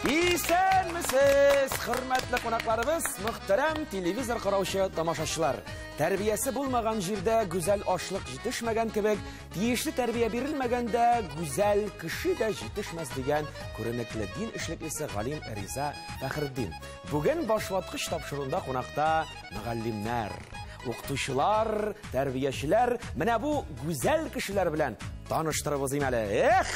Исәнмесез, хөрмәтле кунакларыбыз, мөхтәрәм телевизор караучы тамашачылар. Тәрбиясе булмаган җирдә гүзәл ашлык җитешмәгән кебек, тиешле тәрбия бирелмәгәндә гүзәл кеше дә җитешмәс дигән күренекле дин эшлеклесе галим Риза Фәхретдин. Бүген башваткыч тапшыруында кунакта мөгаллимнәр, укытучылар, тәрбиячеләр, менә бу гүзәл кешеләр белән таныштырып узыйм әле. Эх!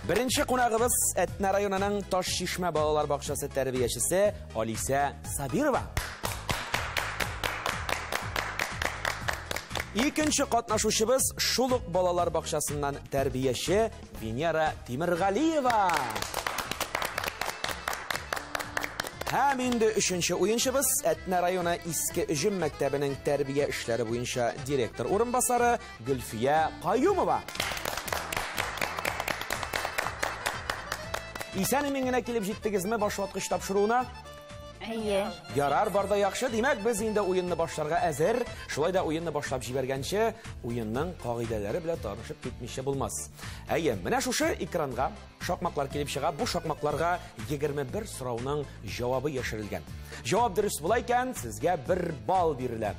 Беренче кунагыбыз Әтнә районының Таш Чишмә балалар бакчасы тәрбиячесе Алисә Сабирова. Икенче катнашучыбыз шул ук балалар бакчасыннан тәрбияче Венера Тимергалиева. Һәм инде өченче уенчыбыз Әтнә районы Иске Өҗем мәктәбенең тәрбия эшләре буенча директор урынбасары Гөлфия Каюмова. Исән-имин генә килеп җиттегезме башваткыч тапшыруына? Әйе. Ярар, бар да яхшы. Димәк, без инде уенны башларга әзер. Шулай да уенны башлап җибәргәнче, уенның кагыйдәләре белән танышып китмичә булмас. Әйе, менә шушы экранга шакмаклар килеп чыга. Бу шакмакларга 21 сорауның җавабы яшерелгән. Җавап дөрес була икән, сезгә бер балл бирелә.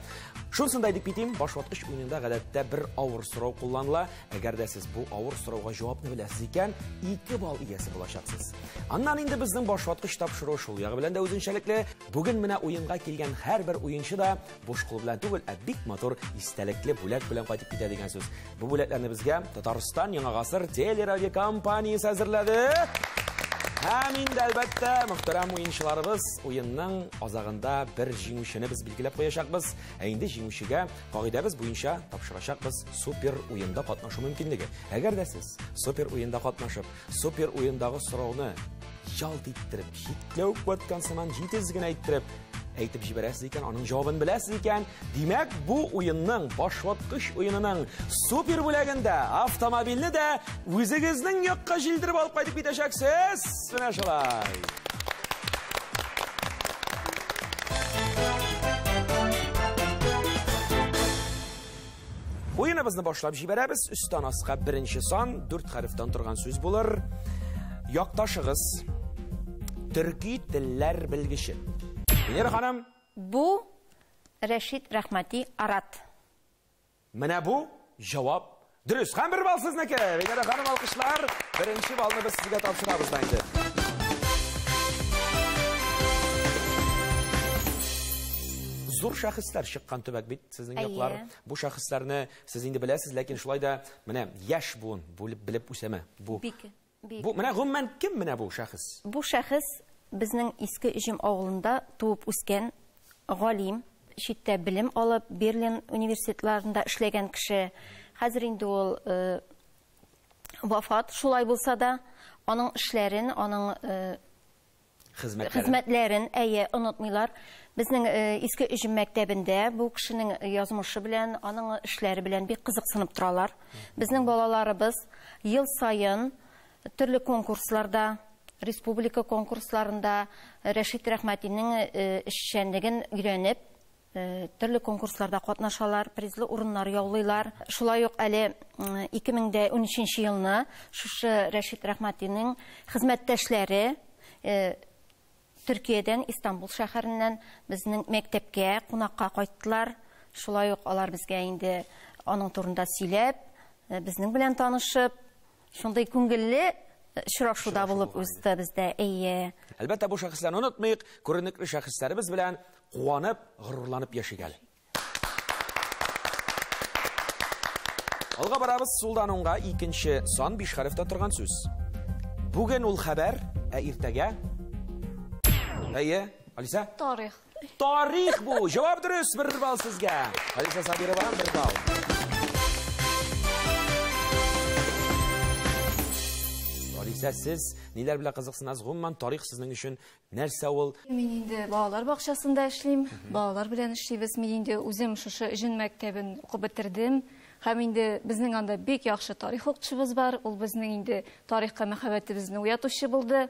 Шунысын да әйтеп китим, башваткыч уенында гадәттә бер авыр сорау кулланыла. Әгәр дә сез бу авыр сорауга җавапны беләсез икән, 2 балл иясе булачаксыз. Аннан инде безнең башваткыч тапшыру шул ягы белән дә үзенчәлекле. Бүген менә уенга килгән һәрбер уенчы да буш кул белән түгел, ә бик матур истәлекле бүләк белән кайтып китә дигән сүз. Бу бүләкләрне безгә Татарстан Яңа Гасыр телерадиокомпаниясе әзерләде. Һәм инде әлбәттә, мөхтәрәм уенчыларыбыз, уенның азагында бер җиңүчене без билгеләп куячакбыз. Ә инде җиңүчегә кагыйдәбез буенча тапшырачакбыз супер уенда катнашу мөмкинлеге. Әгәр дә сез супер уенда катнашып, супер уендагы сорауны ялт иттереп, җитләү куәткән сыман җитез генә иттереп әйтеп җибәрәсез икән, аның җавабын беләсез икән, димәк, бу уенның, башваткыч уенының супер бүләген дә, автомобильне дә үзегезнең якка җилдереп алып кайтып китәчәксез. Менә шулай. Уеныбызны башлап җибәрәбез. Өстән аска беренче сан, 4 хәрефтән торган сүз булыр. Якташыгыз, төрки телләр белгече. Венера ханым. Бу Рәшит Рәхмәти Арат. Менә бу җавап дөрес. Һәм бер балл сезнеке. Венера ханым, алкышлар. Беренче баллны без сезгә тапшырабыз да инде. Зур шәхесләр чыккан төбәк бит сезнең яклар. Бу шәхесләрне сез инде беләсез, ләкин шулай да менә яшь буын бүлеп белеп үсәме бу? Бик, бик. Бу менә гомумән кем менә бу шәхес? Бу шәхес безнең Иске Өҗем авылында туып үскән галим, читтә белем алып, Берлин университетларында эшләгән кеше. Хәзер инде ул вафат, шулай булса да, аның эшләрен, аның хезмәтләрен, әйе, онытмыйлар. Безнең Иске Өҗем мәктәбендә бу кешенең язмышы белән, аның эшләре белән бик кызыксынып торалар. Безнең балаларыбыз ел саен төрле конкурсларда, республика конкурсларында Рәшит Рәхмәтинең эшчәнлеген өйрәнеп, төрле конкурсларда катнашалар, призлы урыннар яулыйлар. Шулай ук әле 2013 елны шушы Рәшит Рәхмәтинең хезмәттәшләре Төркиядән, Истанбул шәһәреннән безнең мәктәпкә кунакка кайттылар. Шулай ук алар безгә инде аның турында сөйләп, безнең белән танышып, шундый күңелле очрашуда булып узды бездә. Әйе. Әлбәттә, бу шәхесләрне онытмыйк, күренекле шәхесләребез белән куанып, горурланып яшик әле. Алга барабыз, сулдан уңга икенче сан 5 хәрефтә торган сүз. Бүген ул хәбәр, ә иртәгә? Әйе, Алиса? Тарих. Тарих бу. Җавап дөрес, бер балл сезгә. Алиса Сабирова, бер балл. Алиса, сез ниләр белән кызыксынасыз? Гомумән, тарих сезнең өчен нәрсә ул? Мин инде балалар бакчасында эшлим, балалар белән эшлибез. Мин инде үзем шушы Өҗем мәктәбен укып бетердем. Һәм инде безнең анда бик яхшы тарих укытучыбыз бар. Ул безнең инде тарихка мәхәббәтебезне уятучы булды.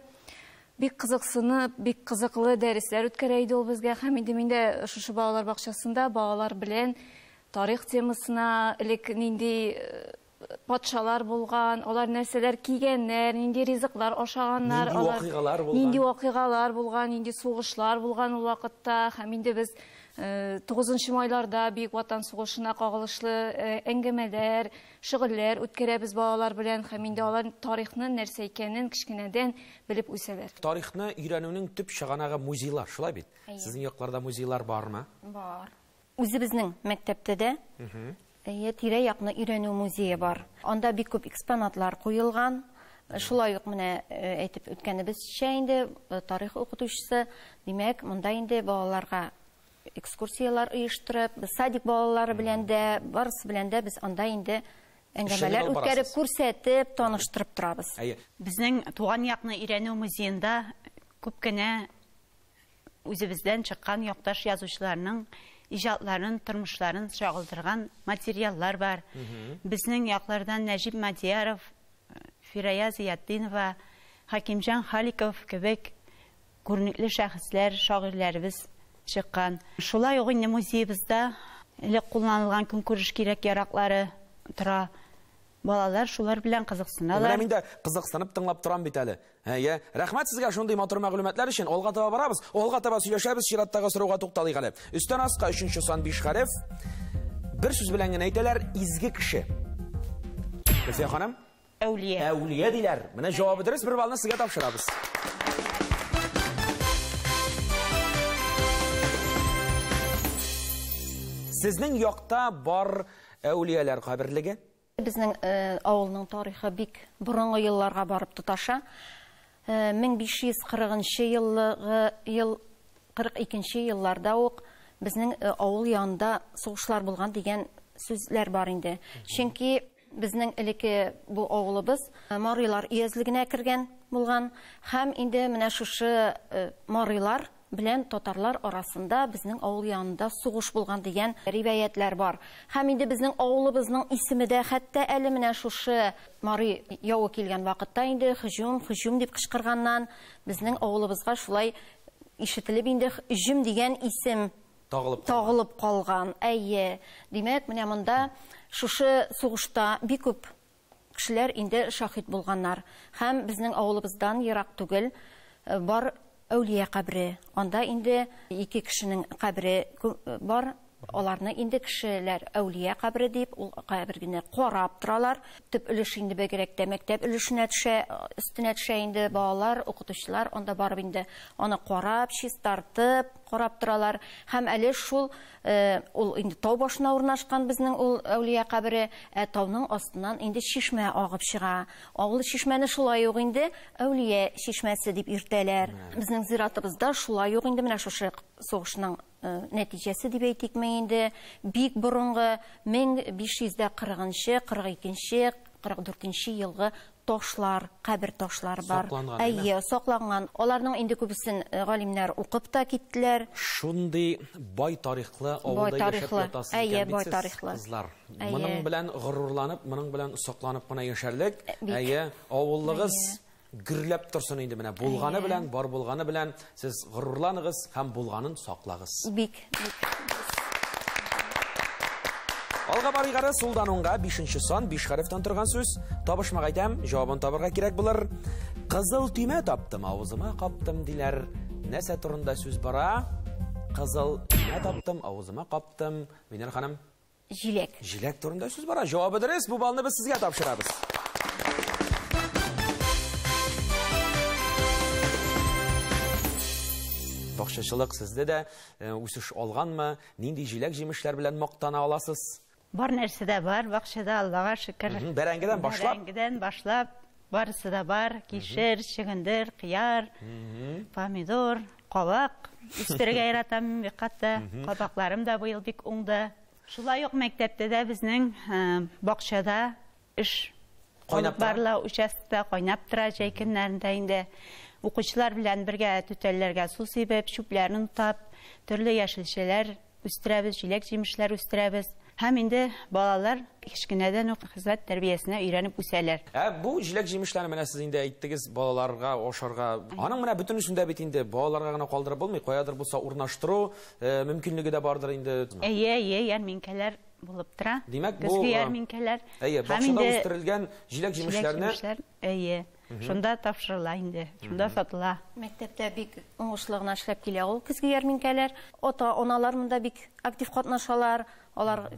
Бик кызыксынып, бик кызыклы дәресләр үткәрә иде ул безгә. Һәм инде мин дә шушы балалар бакчасында балалар белән тарих темасына элек нинди патшалар булган, алар нәрсәләр кигәннәр, нинди ризыклар ашаганнар, нинди вакыйгалар булган, нинди вакыйгалар булган, нинди сугышлар булган ул вакытта. Һәм инде без 9 майларда Бөек Ватан сугышына кагылышлы әңгәмәләр, шөгыльләр үткәрәбез балалар белән, һәм инде алар тарихның нәрсә икәнен кечкенәдән белеп үсәләр. Тарихны өйрәнүнең төп чыганагы музейлар, шулай бит? Сезнең якларда музейлар бармы? Бар. Үзебезнең мәктәптә дә тирә-якны өйрәнү музее бар. Анда бик күп экспонатлар куелган. Шулай ук менә әйтеп үткәнебезчә инде тарих укытучысы, димәк, монда инде балаларга экскурсияләр оештырып, садик балалары белән дә, барысы белән дә без анда инде әңгәмәләр үткәреп, күрсәтеп, таныштырып торабыз. Безнең туган якны өйрәнү музеенда күп кенә үзебездән чыккан якташ язучыларның иҗатларын, тормышларын чагылдырган материаллар бар. Безнең яклардан Нәҗип Мадияров, Фирая Зиятдинова, Хакимҗан Халиков кебек күренекле шәхесләр, шагыйрьләребез чыккан. Шулай ук инде музеебызда элек кулланылган көнкүреш кирәк-яраклары тора. Балалар шулар белән кызыксыналар. Менә мин дә кызыксынып тыңлап торам бит әле. Әйе, рәхмәт сезгә шундый матур мәгълүматлар өчен. Алга таба барабыз, алга таба сөйләшәбез, чираттагы сорауга тукталыйк әле. Өстән аска 3 сан 5 хәреф. Бер сүз белән генә әйтәләр, изге кеше. Гөлфия ханым? Әүлия. Әүлия диләр. Менә җавабы дөрес, бер баллны сезгә тапшырабыз. Сезнең якта бар әүлияләр каберлеге? Безнең авылның тарихы бик борынгы елларга барып тоташа. 1540 еллыгы ел 42 елларда ук безнең авыл янында сугышлар булган дигән сүзләр бар инде. Чөнки безнең элекке бу авылыбыз Марилар өязлегенә кергән булган һәм инде менә шушы Марилар белән татарлар арасында безнең авыл янында сугыш булган дигән риваятлар бар. Һәм инде безнең авылыбызның исеме дә хәтта әле менә шушы Мари явы килгән вакытта инде һөҗүм, һөҗүм дип кычкырганнан безнең авылыбызга шулай ишетелеп инде һөҗүм дигән исем тагылып калган. Әйе, димәк, менә монда шушы сугышта бик күп кешеләр инде шаһит булганнар. Һәм безнең авылыбыздан ерак түгел бар әүлия кабре. Анда инде ике кешенең кабре бар. Аларны инде кешеләр әүлия кабре дип, ул кабергене карап торалар. Төп өлеш инде бигрәк тә мәктәп өлешенә төшә, өстенә төшә инде балалар, укытучылар анда барып инде аны карап, чистартып, карап торалар. Һәм әле шул ул инде тау башына урнашкан безнең ул әүлия кабре, ә тауның астыннан инде чишмә агып чыга. Авыл чишмәне шулай ук инде әүлия чишмәсе дип йөртәләр. Безнең зиратыбызда шулай ук инде менә шушы сугышның нәтиҗәсе дип әйтикме инде, бик борынгы 1540-нчы, 42-нче, 44-нче елгы ташлар, кабер ташлары бар. Әйе, сакланган. Аларның инде күбесен галимнәр укып та киттеләр. Шундый бай тарихлы авылда яшәп ятасыз икән бит сез, кызлар. Моның белән горурланып, моның белән сокланып кына яшәрлек. Әйе, авыллыгыз гөрләп торсын инде менә. Булганы белән, бар булганы белән сез горурланыгыз һәм булганын саклагыз. Бик, бик. Алга барыйк әле, сулдан уңга 5 сан, 5 хәрефтән торган сүз. Табышмак әйтәм, җавабын табырга кирәк булыр. Кызыл төймә таптым, авызыма каптым диләр. Нәрсә турында сүз бара? Кызыл төймә таптым, авызыма каптым. Венера ханым. Җиләк. Җиләк турында сүз бара. Җавабы дөрес, бу балны без сезгә тапшырабыз. Бакчачылык сездә дә үсеш алганмы? Нинди җиләк-җимешләр белән мактана аласыз? Бар нәрсә дә бар, бакчада Аллага шөкер. Бәрәңгедән башлап? Бәрәңгедән башлап, барысы да бар. Кишер, чөгендер, кыяр, помидор, кабак. Үстерергә яратам мин бик каты. Кабакларым да быел бик уңды. Шулай ук мәктәптә дә безнең бакчада эш кайнап барыла, участокта кайнап тора җәй көннәрендә инде. Укучылар белән бергә түтәлләргә су сибеп, чүпләрен утап, төрле яшелчәләр үстерәбез, җиләк-җимешләр үстерәбез. Һәм инде балалар кечкенәдән үк хезмәт тәрбиясенә өйрәнеп үсәләр. Ә бу җиләк-җимешләрне менә сез инде әйттегез, балаларга ашарга. Аның менә бөтенесен дә бит инде балаларга гына калдырып булмый, каядыр булса урнаштыру мөмкинлеге дә бардыр инде. Әйе, әйе, ярминкәләр булып тора. Димәк, бу көзге ярминкәләр. Әйе, бакчада үстерелгән җиләк-җимешләрне әйе, шунда тапшырыла инде, шунда сатыла. Мәктәптә бик уңышлы гына эшләп килә ул көзге ярминкәләр. Ата-аналар монда бик актив катнашалар. Алар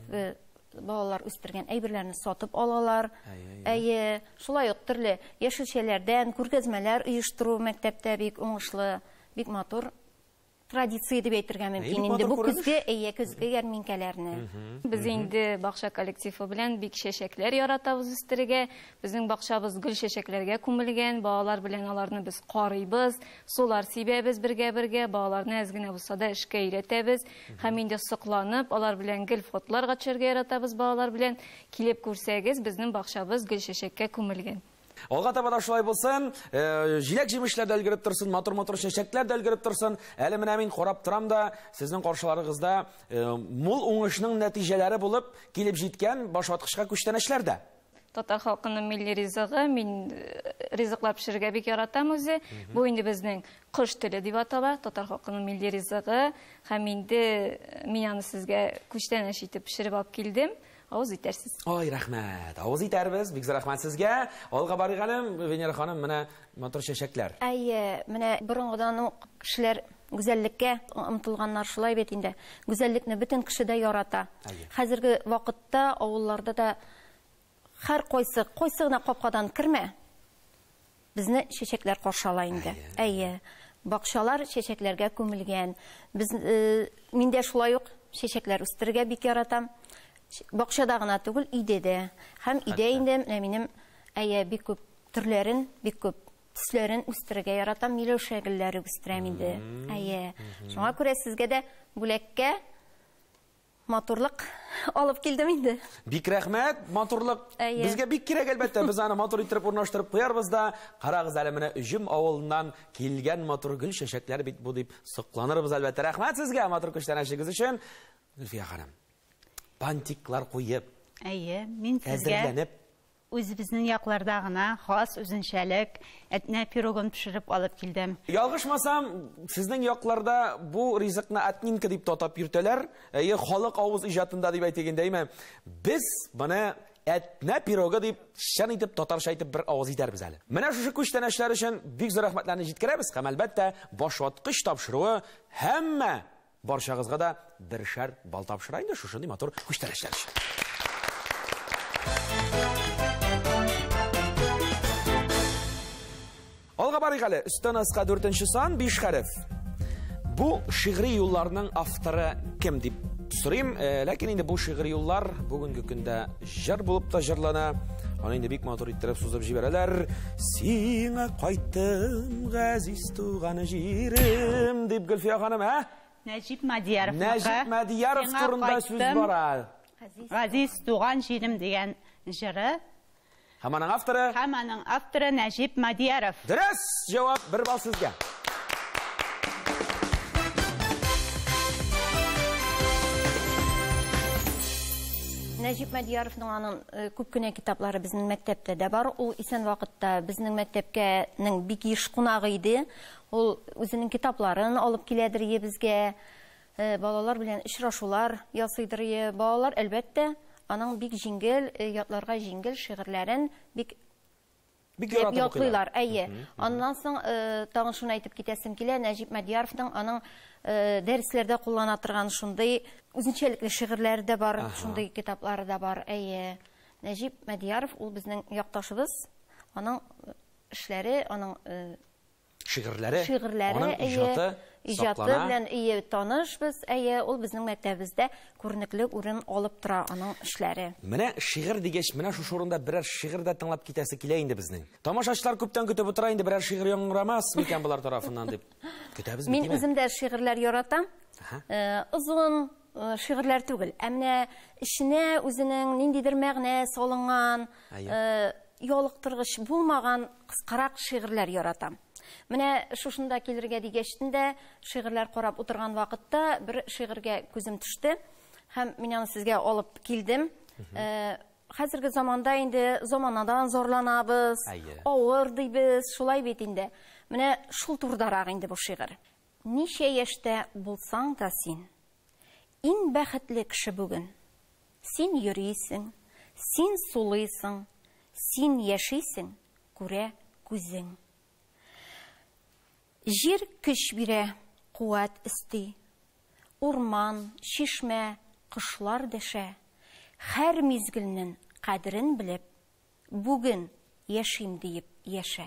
балалар үстергән әйберләрне сатып алалар. Әйе, шулай ук төрле яшелчәләрдән күргәзмәләр оештыру мәктәптә бик уңышлы, бик матур традиция дип әйтергә мөмкин инде бу көзге, әйе, көзге ярминкәләрне. Без инде бакча коллективы белән бик чәчәкләр яратабыз үстерергә. Безнең бакчабыз гөл чәчәкләргә күмелгән. Балалар белән аларны без карыйбыз, сулар сибәбез бергә-бергә, балаларны әз генә булса да эшкә өйрәтәбез. Һәм инде сокланып, алар белән гел фотоларга төшәргә яратабыз балалар белән. Килеп күрсәгез, безнең бакчабыз гөл чәчәккә күмелгән. Алга таба да шулай булсын, җиләк-җимешләр дә өлгереп торсын, матур-матур чәчәкләр дә өлгереп торсын. Әле менә мин карап торам да, сезнең каршыларыгызда мул уңышның нәтиҗәләре булып килеп җиткән башваткычка күчтәнәчләр дә. Татар халкының милли ризыгы, мин ризыклар пешерергә бик яратам үзе. Бу инде безнең кош теле дип атала, татар халкының милли ризыгы. Һәм инде мин аны сезгә күчтәнәч итеп пешереп алып килдем. Авыз итәрсез. Ой, рәхмәт. Авыз итәрбез. Бик зур рәхмәт сезгә. Алга барыйк әле, Венера ханым, менә матур чәчәкләр. Әйе, менә борынгыдан ук кешеләр гүзәллеккә омтылганнар, шулай бит инде. Гүзәллекне бөтен кеше дә ярата. Хәзерге вакытта авылларда да һәр кайсы, кайсы гына капкадан кермә, безне чәчәкләр каршы ала инде. Әйе, бакчалар чәчәкләргә күмелгән. Без мин дә шулай ук чәчәкләр үстерергә бик яратам. Бакчада гына түгел, өйдә дә. Һәм өйдә инде менә минем әйе бик күп төрләрен, бик күп төсләрен үстерергә яратам. Миләүшә гөлләре үстерәм инде. Әйе. Шуңа күрә сезгә дә бүләккә матурлык алып килдем инде. Бик рәхмәт, матурлык безгә бик кирәк әлбәттә. Без аны матур итеп урнаштырып куярбыз да. Карагыз әле, менә Өҗем авылыннан килгән матур гөл чәчәкләр бит бу дип сокланырбыз әлбәттә. Рәхмәт сезгә матур күчтәнәчегез өчен. Гөлфия ханым, бантиклар куеп, әйе, мин сезгә үзебезнең якларда гына хас үзенчәлек әтнә пирогын пешереп алып килдем. Ялгышмасам, сезнең якларда бу ризыкны атнинка дип атап йөртәләр. Әйе, халык авыз иҗатында дип әйтик инде, әйме? Без моны әтнә пирогы дип чын итеп татарча әйтеп бер авыз итәрбез әле. Менә шушы күчтәнәчләр өчен бик зур рәхмәтләрне җиткерәбез һәм әлбәттә башваткыч тапшыруы һәммә барчагызга да бершәр бал тапшыра инде шушындый матур күчтәнәчләр өчен. Алга барыйк әле. Өстән аска 4 сан, 5 хәреф. Бу шигъри юлларның авторы кем дип сорыйм. Ләкин инде бу шигъри юллар бүгенге көндә җыр булып та җырлана. Аны инде бик матур иттереп сузып җибәрәләр. Сиңа кайттым, газиз туган җирем дип Гөлфия ханым, ә? Нәҗип Мадияров. Нәҗип Мадияров турында сүз бара. Газиз туган җирем дигән җыры. Һәм аның авторы? Һәм аның авторы Нәҗип Мадияров. Дөрес җавап, бер балл сезгә. Нәҗип Мадияровның аның күп кенә китаплары безнең мәктәптә дә бар. Ул исән вакытта безнең мәктәпкәнең бик еш кунагы иде. Ул үзенең китапларын алып киләдер безгә, балалар белән очрашулар ясыйдыр. Балалар әлбәттә аның бик җиңел, ятларга җиңел шигырьләрен бик ятлыйлар. Әйе. Аннан соң тагын шуны әйтеп китәсем килә, Нәҗип Мадияровның аның дәресләрдә куллана торган шундый үзенчәлекле шигырьләре дә бар, шундый китаплары да бар. Әйе. Нәҗип Мадияров ул безнең якташыбыз. Аның эшләре, аның шигырьләре, аның иҗаты иҗаты белән әйе танышбыз. Әйе, ул безнең мәктәбебездә күренекле урын алып тора аның эшләре. Менә шигырь дигәч, менә шушы урында берәр шигырь дә тыңлап китәсе килә инде безнең. Тамашачылар күптән көтеп утыра инде, берәр шигырь яңгырамас микән болар тарафыннан дип. Көтәбез бит. Мин үзем дә шигырьләр яратам. Озын шигырьләр түгел, ә менә эченә үзенең ниндидер мәгънә салынган, ялыктыргыч булмаган кыскарак шигырьләр яратам. Менә шушында килергә дигәчтен дә шигырьләр карап утырган вакытта бер шигырьгә күзем төште һәм мин аны сезгә алып килдем. Хәзерге заманда инде заманадан зарланабыз, авыр дибез, шулай бит инде. Менә шул турыдарак инде бу шигырь. Ничә яшьтә булсаң да син, иң бәхетле кеше бүген. Син йөрисең, син сулыйсың, син яшисең, күрә күзең. Җир көч бирә, куәт өсти. Урман, чишмә, кошлар дәшә. Һәр мизгелнең кадерен белеп, бүген яшим диеп яшә.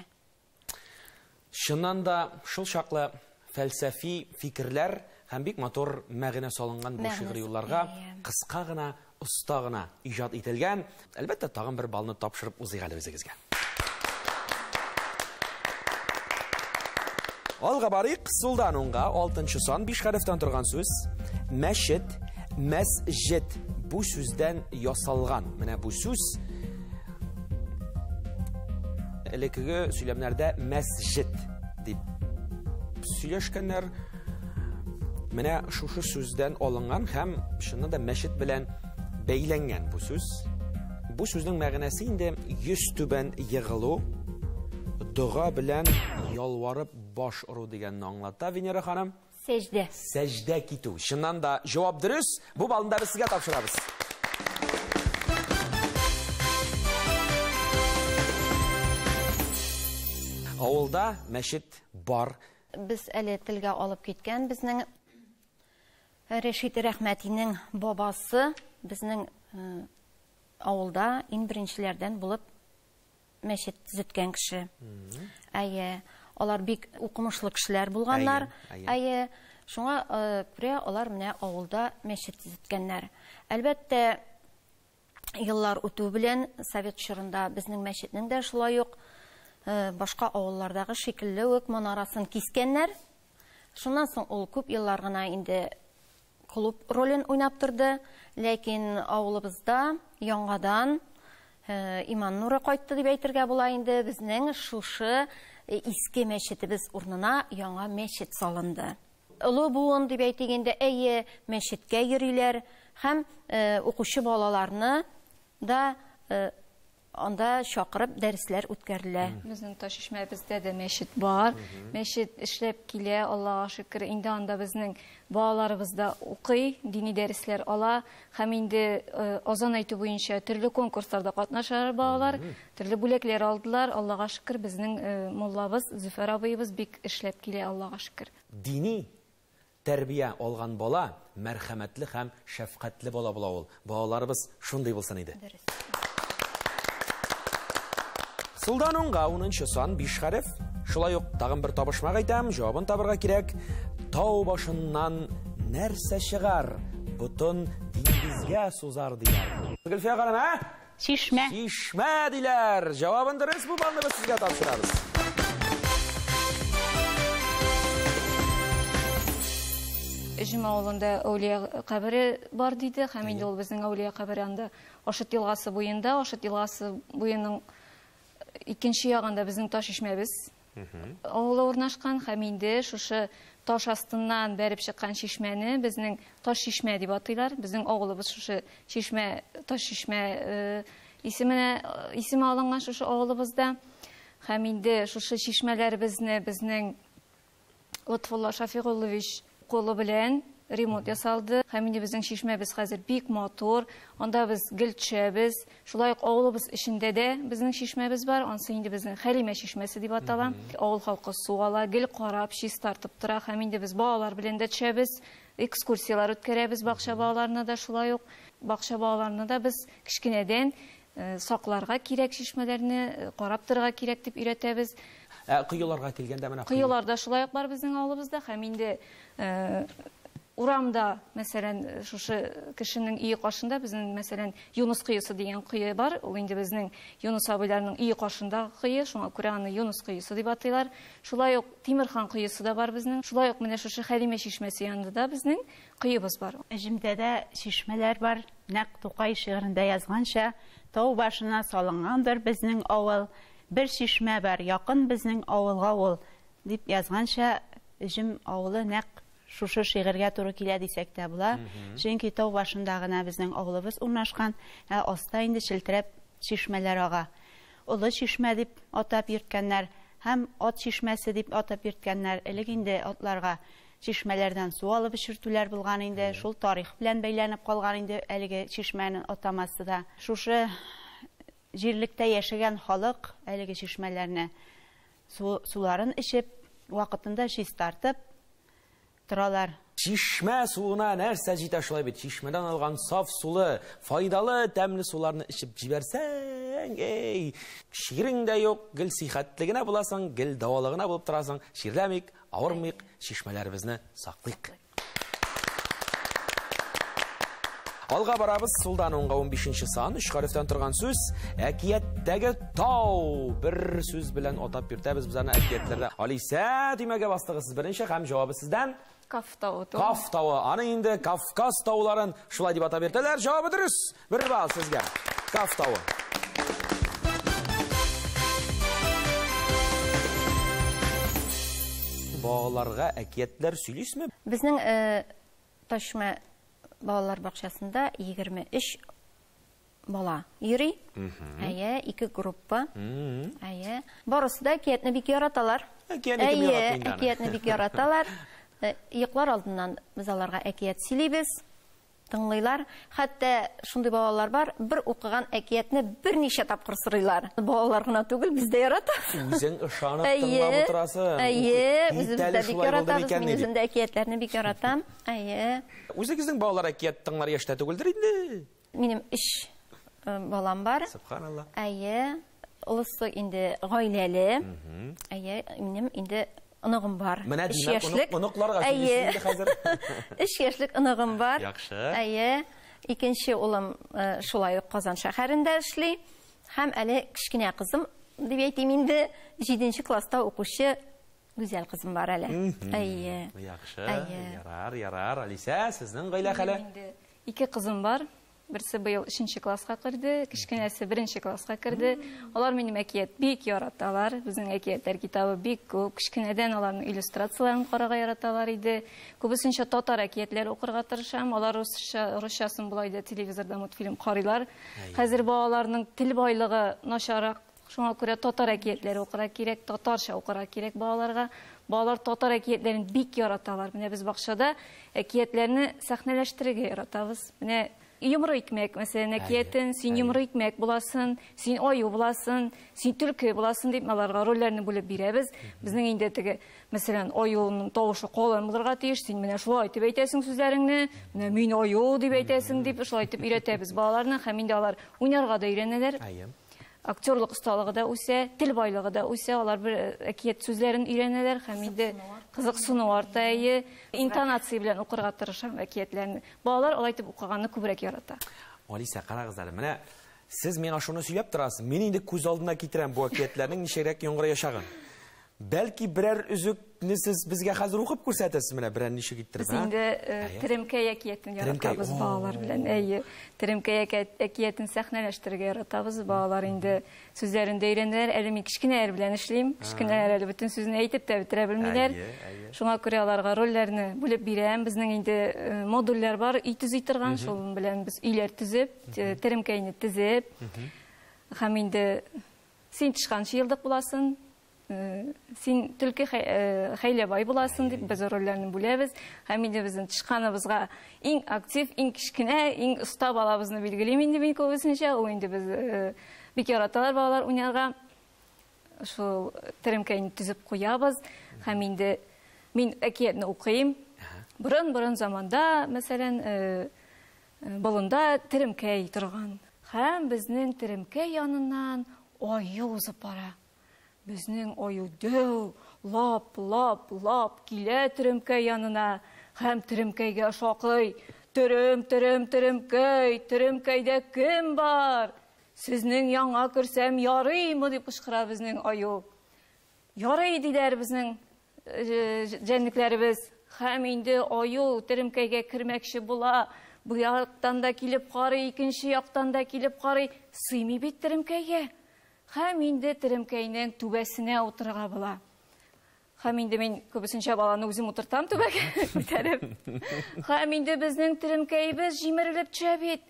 Чыннан да шул чаклы фәлсәфи фикерләр һәм бик матур мәгънә салынган бу шигъри юлларга кыска гына, оста гына иҗат ителгән. Әлбәттә, тагын бер балны тапшырып узыйк әле үзегезгә. Алга барыйк, сулдан уңга, алтынчы сан, биш хәрефтән торган сүз. Мәчет, мәсҗид бу сүздән ясалган. Менә бу сүз элеккеге сөйләмнәрдә мәсҗид дип сөйләшкәннәр. Менә шушы сүздән алынган һәм чыннан да мәчет белән бәйләнгән бу сүз. Бу сүзнең мәгънәсе инде йөз түбән егылу, дога белән ялварып баш ору дигәнне аңлата Венера ханым. Сәҗдә. Сәҗдә китү. Чыннан да җавап дөрес. Бу балны да без сезгә тапшырабыз. Авылда мәчет бар. Без әле телгә алып киткән безнең Рәшит Рәхмәтинең бабасы безнең авылда иң беренчеләрдән булып мәчет төзеткән кеше. Әйе, алар бик укымышлы кешеләр булганнар. Әйе, шуңа күрә алар менә авылда мәчет төзеткәннәр. Әлбәттә, еллар үтү белән совет чорында безнең мәчетнең дә шулай ук башка авыллардагы шикелле үк манарасын кискәннәр. Шуннан соң ул күп еллар гына инде клуб ролен уйнап торды, ләкин авылыбызда яңадан иман нуры кайтты дип әйтергә була инде. Безнең шушы иске мәчетебез урынына яңа мәчет салынды. Олы буын дип әйтик инде, әйе, мәчеткә йөриләр һәм укучы балаларны да анда чакырып дәресләр үткәрелә. Безнең Ташчишмәбездә дә мәчет бар. Мәчет эшләп килә, Аллага шөкер. Инде анда безнең балаларыбыз да укый, дини дәресләр ала һәм инде азан әйтү буенча төрле конкурсларда катнашалар балалар, төрле бүләкләр алдылар. Аллага шөкер, безнең муллабыз Зөфәр абыебыз бик эшләп килә, Аллага шөкер. Дини тәрбия алган бала мәрхәмәтле һәм шәфкатьле бала була ул. Балаларыбыз шундый булсын иде. Сулдан уңга 10 сан 5 хәреф. Шулай ук тагын бер табышмак әйтәм, җавабын табырга кирәк. Тау башыннан нәрсә чыгар? Ботын диңгезгә сузар диләр. Гөлфия ханым, ә? Чишмә. Чишмә диләр. Җавабын дөрес, бу балны без сезгә тапшырабыз. Өҗем авылында әүлия кабере бар диде, һәм инде ул безнең әүлия кабере анда Ашыт елгасы буенда, Ашыт елгасы буеның икенче ягында безнең Ташчишмәбез авылы урнашкан, һәм инде шушы таш астыннан бәреп чыккан чишмәне безнең Ташчишмә дип атыйлар. Безнең авылыбыз шушы чишмә, Ташчишмә исеменә исеме алынган шушы авылыбызда. Һәм инде шушы чишмәләребезне безнең Лотфулла Шафигуллович кулы белән ремонт ясалды. Һәм инде безнең чишмәбез хәзер бик матур. Анда без гел төшәбез. Шулай ук авылыбыз эчендә дә безнең чишмәбез бар. Ансы инде безнең Хәлимә чишмәсе дип атала. Авыл халкы су ала, гел карап, чистартып тора. Һәм инде без балалар белән дә төшәбез. Экскурсияләр үткәрәбез бакча балаларына да шулай ук. Бакча балаларына да без кечкенәдән сакларга кирәк чишмәләрне, карап торырга кирәк дип өйрәтәбез. Коеларга килгәндә менә коелар да шулай ук бар безнең авылыбызда. Һәм инде урамда, мәсәлән, шушы кешенең өе каршында безнең, мәсәлән, Юнус коесы дигән кое бар. Ул инде безнең Юнус абыйларның өе каршындагы кое, шуңа күрә аны Юнус коесы дип атыйлар. Шулай ук Тимерхан коесы да бар безнең. Шулай ук менә шушы Хәлимә чишмәсе янында да безнең коебыз бар. Өҗемдә дә чишмәләр бар. Нәкъ Тукай шигырендә язганча, тау башына салынгандыр безнең авыл. Бер чишмә бар, якын безнең авылга ул, дип язганча, Өҗем авылы нәкъ шушы шигырьгә туры килә дисәк тә була. Чөнки тау башында гына безнең авылыбыз урнашкан, ә аста инде челтерәп чишмәләр ага. Олы чишмә дип атап йөрткәннәр һәм ат чишмәсе дип атап йөрткәннәр. Элек инде атларга чишмәләрдән су алып эчертүләр булган инде. Шул тарих белән бәйләнеп калган инде әлеге чишмәнең атамасы да. Шушы җирлектә яшәгән халык әлеге чишмәләрне суларын эчеп, вакытында чистартып торалар. Чишмә суына нәрсә җитә шулай бит? Чишмәдән алган саф сулы, файдалы, тәмле суларны эчеп җибәрсәң, эй, чирең дә юк, гел сихәтле генә буласың, гел дәвалы гына булып торасың. Чирләмик, авырмыйк, чишмәләребезне саклыйк. Алга барабыз, сулдан уңга 15 сан, 3 хәрефтән торган сүз, әкияттәге тау. Бер сүз белән атап йөртәбез без аны әкиятләрдә. Алисә, төймәгә бастыгыз сез беренче һәм җавабы сездән. Каф тавы. Каф тавы. Аны инде Кавказ тауларын шулай дип атап йөртәләр. Җавабы дөрес. Бер балл сезгә. Каф тавы. Балаларга әкиятләр сөйлисезме? Безнең Ташма балалар бакчасында 23 бала йөри. Әйе, 2 группа. Әйе. Барысы да әкиятне бик яраталар. Әкиятне кем яратмый инде аны? Әкиятне бик яраталар. Йоклар алдыннан без аларга әкият сөйлибез, тыңлыйлар. Хәтта шундый балалар бар, бер укыган әкиятне берничә тапкыр сорыйлар. Балалар гына түгел, без дә яратабыз. Үзең ышанып тыңлап утырасың. Әйе, үзебез дә бик яратабыз. Мин үзем дә әкиятләрне бик яратам. Әйе. Үзегезнең балалар әкият тыңлар яшьтә түгелдер инде? Минем 3 балам бар. Субханалла. Әйе, олысы инде гаиләле. Әйе, минем инде оныгым бар. Менә димәк, оныкларга сөйлисез инде хәзер. 3 яшьлек оныгым бар. Яхшы. Әйе, икенче улым шулай ук Казан шәһәрендә эшли. Һәм әле кечкенә кызым дип әйтим инде, 7 класста укучы гүзәл кызым бар әле. Әйе. Яхшы. Ярар, ярар. Алисә, сезнең гаилә хәле? 2 кызым бар. Берсе быел 3 класска керде, кечкенәсе 1 класска керде. Алар минем әкият бик яраталар. Безнең әкиятләр китабы бик күп. Кечкенәдән аларның иллюстрацияләрен карарга яраталар иде. Күбесенчә татар әкиятләре укырга тырышам. Алар русчасын болай да телевизорда мультфильм карыйлар. Хәзер балаларның тел байлыгы начаррак. Шуңа күрә татар әкиятләре укырга кирәк, татарча укырга кирәк балаларга. Балалар татар әкиятләрен бик яраталар. Менә без бакчада әкиятләрне сәхнәләштерергә яратабыз. Менә йомры икмәк, мәсәлән, әкиятен, син йомры икмәк буласың, син аю буласың, син төлке буласың дип аларга рольләрне бүлеп бирәбез. Безнең инде теге, мәсәлән, аюның тавышы калын булырга тиеш, син менә шулай итеп әйтәсең сүзләреңне, менә мин аю дип әйтәсең дип шулай итеп өйрәтәбез балаларны, һәм инде алар уйнарга да өйрәнәләр. Актерлык осталыгы да үсә, тел байлыгы да үсә, алар бер әкият сүзләрен өйрәнәләр һәм инде кызыксыну арта, әйе, интонация белән укырга тырышам әкиятләрне. Балалар алай итеп укыганны күбрәк ярата. Алисә, карагыз әле, менә сез миңа шуны сөйләп торасыз, мин инде күз алдына китерәм бу әкиятләрнең ничегрәк яңгыраячагын. Бәлки берәр өзекне сез безгә хәзер укып күрсәтәсез, менә берәр ничек иттереп, Без инде Теремкәй әкиятен яратабыз балалар белән. Әйе, Теремкәй әкиятен сәхнәләштерергә яратабыз. Балалар инде сүзләрен дә өйрәнәләр. Әле мин кечкенәләр белән эшлим. Кечкенәләр әле бөтен сүзне әйтеп тә бетерә белмиләр. Шуңа күрә аларга рольләрне бүлеп бирәм. Безнең инде модульләр бар, өй төзи торган, шул белән без өйләр төзеп, Теремкәйне төзеп, һәм инде син тычканчы елдык буласың, син төлке хәйләбай буласың дип без рольләрне бүләбез. Һәм инде безнең тычканыбызга иң актив, иң кечкенә, иң оста балабызны билгелим инде мин күбесенчә. Ул инде без бик яраталар балалар уйнарга. Шул теремкәйне төзеп куябыз. Һәм инде мин әкиятне укыйм. Борын-борын заманда, мәсәлән, болында теремкәй торган. Һәм безнең теремкәй яныннан аю узып бара. Безнең аю дәү, лап, лап, лап килә теремкәй янына. Һәм теремкәйгә шакый. Терем, терем, теремкәй, теремкәйдә кем бар? Сезнең яңа керсәм ярыймы дип кычкыра безнең аю. Ярый диләр безнең җәнлекләребез. Һәм инде аю теремкәйгә кермәкче була. Бу яктан да килеп карый, икенче яктан да килеп карый. Сыймый бит теремкәйгә. Һәм инде теремкәйнең түбәсенә утырырга була. Һәм инде мин күбесенчә баланы үзем утыртам түбәгә күтәреп. Һәм инде безнең теремкәйебез җимерелеп төшә бит.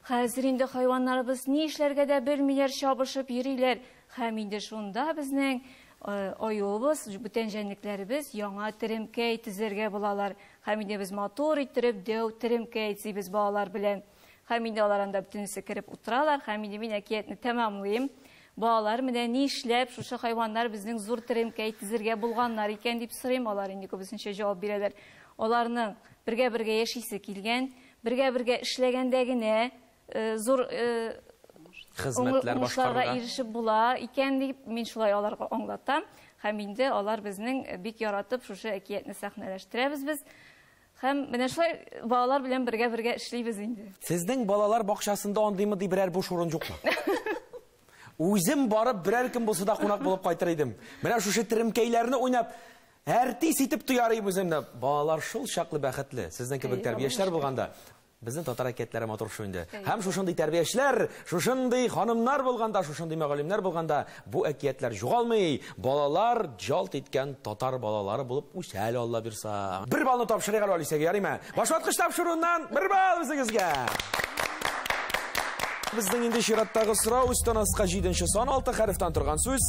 Хәзер инде хайваннарыбыз ни эшләргә дә белмиләр, чабышып йөриләр. Һәм инде шунда безнең аюыбыз, бүтән җәнлекләребез яңа теремкәй төзергә булалар. Һәм инде без матур иттереп дәү теремкәй төзибез балалар белән. Һәм инде алар анда бөтенесе кереп утыралар. Һәм инде мин әкиятне тәмамлыйм. Балалар менә ни эшләп шушы хайваннар безнең зур теремкәй төзергә булганнар икән дип сорыйм. Алар инде күбесенчә җавап бирәләр. Аларның бергә-бергә яшисе килгән, бергә-бергә эшләгәндә генә зур хезмәтләр башкарырга ирешеп була икән дип мин шулай аларга аңлатам. Һәм инде алар безнең бик яратып шушы әкиятне сәхнәләштерәбез без. Һәм менә шулай балалар белән бергә-бергә эшлибез инде. Сезнең балалар бакчасында андыймы дип берәр буш урын юкмы? Үзем барып берәр кем булса да кунак булып кайтыр идем. Менә шушы теремкәйләрне уйнап, әртис итеп тояр идем үземне. Балалар шул чаклы бәхетле. Сезнең кебек тәрбиячеләр булганда, безнең татар әкиятләре матур шул инде. Һәм шушындый тәрбиячеләр, шушындый ханымнар булганда, шушындый мөгаллимнәр булганда, бу әкиятләр югалмый. Балалар жалт иткән татар балалары булып үсә әле, Алла бирса. Бер балны тапшырыйк әле Алисәгә, ярыймы? Башваткыч тапшыруыннан бер балл үзегезгә. Безнең инде чираттагы сорау өстән аска 7 сан 6 хәрефтән торган сүз.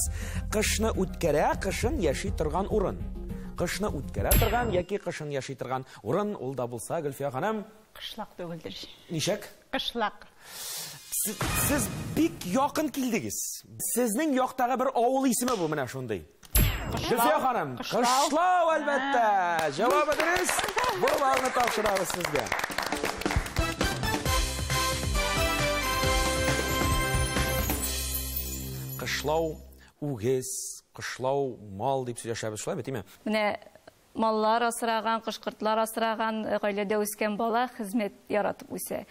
Кышны үткәрә, кышын яши торган урын. Кышны үткәрә торган яки кышын яши торган урын, ул да булса, Гөлфия ханым. Кышлак түгелдер. Ничек? Кышлак. Сез бик якын килдегез. Сезнең яктагы бер авыл исеме бу менә шундый. Гөлфия ханым, Кышлау, әлбәттә. Җавабы дөрес. Бу балны тапшырабыз сезгә. Кышлау үгез, кышлау мал дип сөйләшәбез, шулай бит, димме? Менә маллар асраган, кошкортлар асраган, гаиләдә үскән бала хезмәт яратып үсә.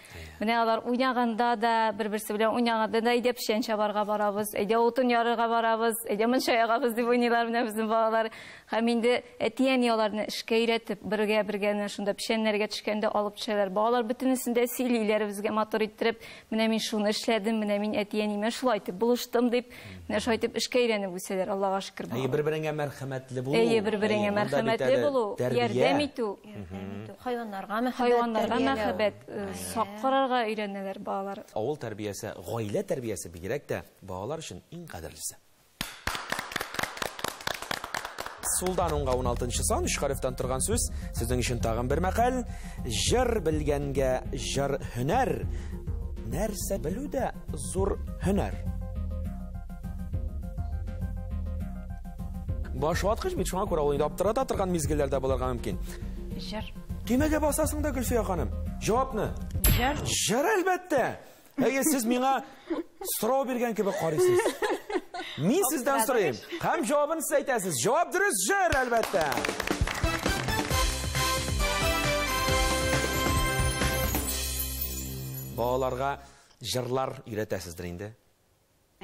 Менә алар уйнаганда да, бер-берсе белән уйнаганда да, әйдә печән чабарга барабыз, әйдә утын ярырга барабыз, әйдә мунча ягабыз дип уйныйлар менә безнең балалар. Һәм инде әти-әни аларны эшкә өйрәтеп, бергә-бергә менә шунда печәннәргә төшкәндә алып төшәләр. Балалар бөтенесен дә сөйлиләр безгә матур иттереп, менә мин шуны эшләдем, менә мин әти-әниемә шулай итеп булыштым дип, менә шулай итеп эшкә өйрәнеп үсәләр, Аллага шөкер. Әйе, бер-береңә мәрхәмәтле булу. Әйе, бер-береңә мәрхәмәтле булу, ярдәм итү, хайваннарга мәхәббәт, сак карарга өйрәнәләр балалар. Авыл тәрбиясе, гаилә тәрбиясе бигрәк тә балалар өчен иң кадерлесе. Сулдан уңга 16 сан, 3 хәрефтән торган сүз. Сезнең өчен тагын бер мәкаль. Җыр белгәнгә җыр һөнәр. Нәрсә белү дә зур һөнәр. Башваткыч бит, шуңа күрә ул инде аптырата торган мизгелләрдә булырга мөмкин. Җыр. Төймәгә басасың да, Гөлфия ханым. Җавапны. Җыр. Җыр, әлбәттә. Әйе, сез миңа сорау биргән кебек карыйсыз. Мин сездән сорыйм. Һәм җавабын сез әйтәсез. Җавап дөрес, җыр, әлбәттә. Балаларга җырлар өйрәтәсездер инде.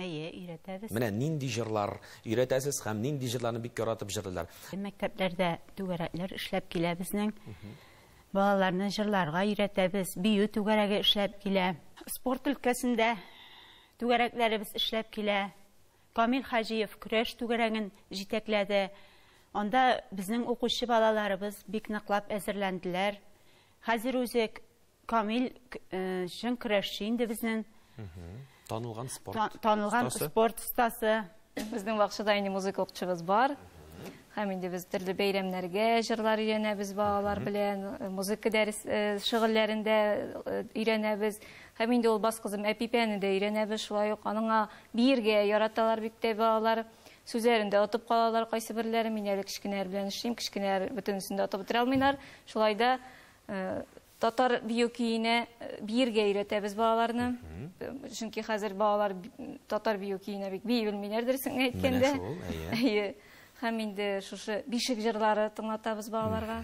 Әйе, өйрәтәбез. Менә нинди җырлар өйрәтәсез һәм нинди җырларны бик яратып җырлыйлар? Мәктәпләрдә түгәрәкләр эшләп килә безнең. Балаларны җырларга өйрәтәбез, бию түгәрәге эшләп килә. Спорт өлкәсендә түгәрәкләребез эшләп килә. Камил Хаҗиев көрәш түгәрәген җитәкләде. Анда безнең укучы балаларыбыз бик ныклап әзерләнделәр. Хәзер үзе Камил чын көрәшче инде безнең. Танылган спорт. Танылган спорт остасы. Безнең бакчада инде музыка укытучыбыз бар. Һәм инде без төрле бәйрәмнәргә җырлар өйрәнәбез балалар белән, музыка дәрес шөгыльләрендә өйрәнәбез. Һәм инде ул бас кызым Әпипәне дә өйрәнәбез, шулай ук аныңа биергә яраталар бик тә балалар. Сүзләрен дә отып калалар кайсы берләре. Мин әле кечкенәләр белән эшлим, кечкенәләр бөтенесен дә отып бетерә алмыйлар. Шулай да татар бию көенә биергә өйрәтәбез балаларны. Чөнки хәзер балалар татар бию көенә бик бии белмиләр, дөресен әйткәндә. Менә шул, әйе. Әйе. Һәм инде шушы бишек җырлары тыңлатабыз балаларга.